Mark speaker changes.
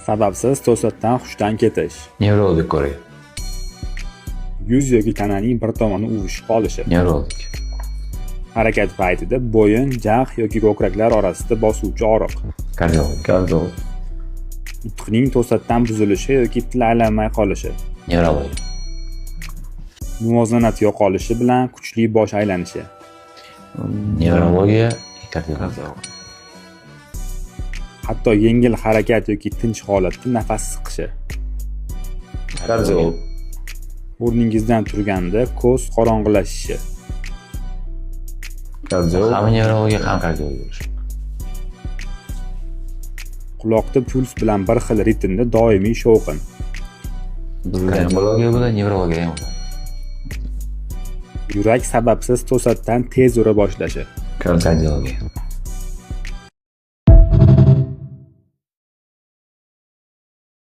Speaker 1: Sababsiz to'satdan hushdan ketish.
Speaker 2: Nevrolog ko'rgan.
Speaker 1: Yuz yoki tananing bir tomoni uvishib qolishi.
Speaker 2: Nevrolog.
Speaker 1: Harakat paytida bo'yin, jag' yoki ko'kraklar orasida bosuvchi og'riq.
Speaker 2: Kardiolog.
Speaker 3: Kardiolog.
Speaker 1: Nutqning to'satdan buzilishi yoki til aylanmay qolishi.
Speaker 2: Nevrologiya.
Speaker 1: Muvozanat yo'qolishi bilan kuchli bosh aylanishi.
Speaker 2: Nevrologiya, kardiologiya.
Speaker 3: Kardiolog.
Speaker 1: Hatto yengil harakat yoki tinch holatda nafas siqishi.
Speaker 3: Kardiolog.
Speaker 1: O'rningizdan turganda ko'z qorong'ilashishi.
Speaker 3: Kardiolog.
Speaker 2: Ham nevrologiya, ham kardiologiya bo'lishi.
Speaker 1: Quloqda puls bilan bir xil ritmda doimiy shovqin.
Speaker 3: Bizda ham bo'ladi.
Speaker 2: Kardiologiya bo'ladi, nevrologiya ham bo'ladi.
Speaker 1: Yurak sababsiz to'satdan tez ura boshlashi.
Speaker 3: Kardiolog.
Speaker 2: Kardiologiya.